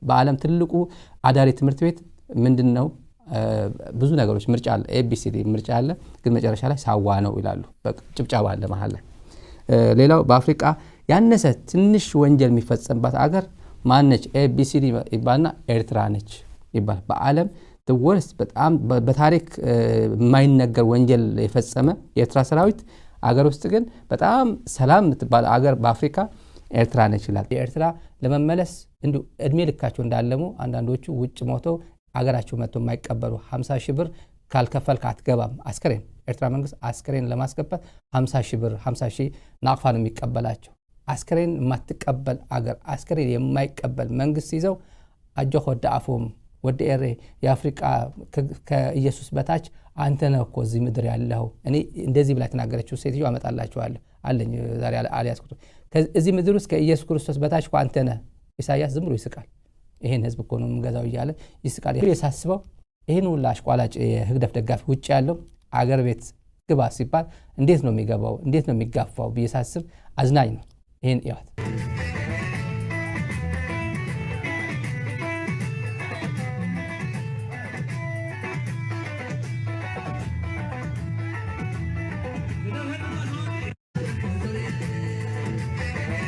በዓለም ትልቁ አዳሪ ትምህርት ቤት ምንድን ነው? ብዙ ነገሮች ምርጫ አለ፣ ABCD ምርጫ አለ፣ ግን መጨረሻ ላይ ሳዋ ነው ይላሉ። ጭብጨባ አለ መሀል ላይ። ሌላው በአፍሪቃ ያነሰ ትንሽ ወንጀል የሚፈጸምባት አገር ማነች? ABCD ይባልና ኤርትራ ነች ይባላል። በዓለም worst፣ በጣም በታሪክ የማይነገር ወንጀል የፈጸመ የኤርትራ ሰራዊት፣ አገር ውስጥ ግን በጣም ሰላም የምትባል አገር በአፍሪካ ኤርትራ ነች ይላል። የኤርትራ ለመመለስ እንዲሁ እድሜ ልካቸው እንዳለሙ፣ አንዳንዶቹ ውጭ ሞተው አገራቸው መጥቶ የማይቀበሩ፣ 50 ሺህ ብር ካልከፈልክ አትገባም። አስከሬን፣ ኤርትራ መንግስት አስከሬን ለማስገባት 50 ሺህ ብር፣ 50 ሺህ ናቅፋ ነው የሚቀበላቸው። አስከሬን የማትቀበል አገር፣ አስከሬን የማይቀበል መንግስት ይዘው፣ አጆ ወደ አፎም ወደ ኤሬ፣ የአፍሪቃ ከኢየሱስ በታች አንተ ነህ እኮ እዚህ ምድር ያለኸው። እኔ እንደዚህ ብላ የተናገረችው ሴትዮ አመጣላችኋለሁ አለኝ፣ ዛሬ አልያዝኩትም። እዚህ ምድር ውስጥ ከኢየሱስ ክርስቶስ በታች እኮ አንተ ነህ። ኢሳያስ ዝም ብሎ ይስቃል። ይሄን ህዝብ እኮ ነው የምገዛው እያለ ይስቃል። የሳስበው ይህን ሁላ አሽቋላጭ የህግደፍ ደጋፊ ውጭ ያለው አገር ቤት ግባ ሲባል እንዴት ነው የሚገባው? እንዴት ነው የሚጋፋው ብዬ ሳስብ አዝናኝ ነው። ይህን እያት።